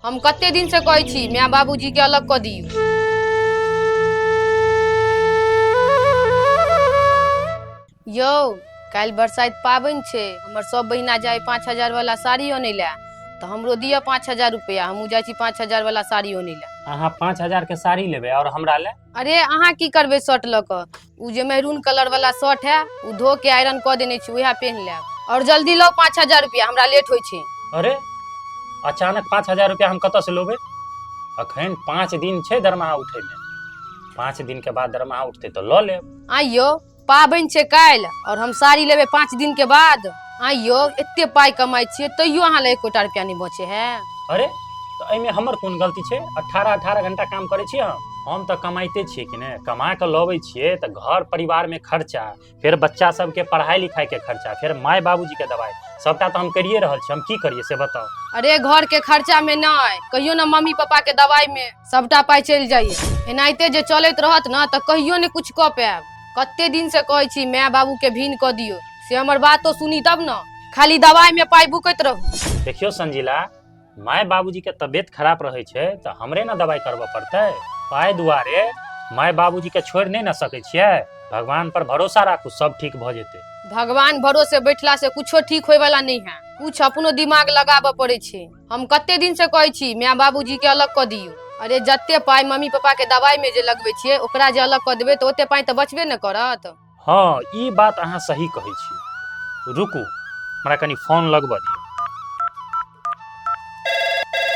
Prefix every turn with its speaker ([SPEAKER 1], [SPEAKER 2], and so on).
[SPEAKER 1] हम कते दिन से कहै छी माय बाबूजी के अलग कऽ दियौ। यौ काल्हि बरसाइत पाबनि छै, हमर सब बहिना जाय 5000 वाला साड़ी अनै लए, तऽ हमरो दिअ 5000 रुपया, हमहूँ जाइ छी 5000 वाला साड़ी अनै लए।
[SPEAKER 2] अहाँ 5000 के साड़ी लेबै और हमरा ले?
[SPEAKER 1] अरे अहाँ की करबै शर्ट लऽ कऽ, ओ जे मेरून कलर वाला शर्ट है ओ धो के आयरन कऽ देने छी, उएह पहिन लेब। और जल्दी लाउ 5000 रुपया, हमरा लेट होइ छै।
[SPEAKER 2] अरे अचानक 5000 रुपया हम कतऽ से लेबै? अखन 5 दिन छै दरमाहा उठै में, 5 दिन के बाद दरमाहा उठतै तऽ लऽ लेब।
[SPEAKER 1] आइयो पाबनि छै काल्हि और हम साड़ी लेबै 5 दिन के बाद। आइयो एते पाइ कमाइ छियै तैयो अहाँ लग एकोटा रुपया नहि बचे है।
[SPEAKER 2] अरे तऽ एहिमे हमर कोन गलती छै? 18-18 घंटा काम करै छियै हम तऽ कमाइते छियै कि नहि? कमा कऽ लबै छियै तऽ घर परिवार में खर्चा, फेर बच्चा सबके पढ़ाई लिखाई के खर्चा, फेर माय बाबूजी के दवाई, सबटा तऽ हम करिए रहल छी। हम की करिए से बताउ।
[SPEAKER 1] अरे घर के खर्चा में नहि, कहियो ने मम्मी पापा के दवाई में सबटा पाइ चलि जाइए। एनाहिते जे चलैत रहत ने तऽ कहियो ने कुछ कऽ पायब। कते दिन से कहै छी माय बाबू के भीन कऽ दियौ, से हमर बातो सुनी तब ने, खाली दवाई में पाइ बुकैत रहू।
[SPEAKER 2] देखियौ संजीला, माय बाबूजी के तबियत खराब रहै छै तऽ हमरे ने दवाई करबऽ पड़तै। पाइ दुआरे माय बाबूजी के छोड़ि नहि ने सकै छियै। भगवान पर भरोसा राखू, सब ठीक भऽ जेतै।
[SPEAKER 1] भगवान भरोसे बैठला से कुछो ठीक होय वाला नहीं है, कुछ अपनो दिमाग लगाबऽ पड़ै छै। हम कते दिन से कहै छी माय बाबूजी के अलग कऽ दियौ। अरे जते पाइ मम्मी पापा के दवाई में जे लगबै छियै ओकरा जे अलग कऽ देबै तऽ ओते पाइ तऽ बचबे ने करत।
[SPEAKER 2] हँ ई बात अहाँ सही कहै छी। रुकू हमरा कनि फोन लगबऽ दिअ।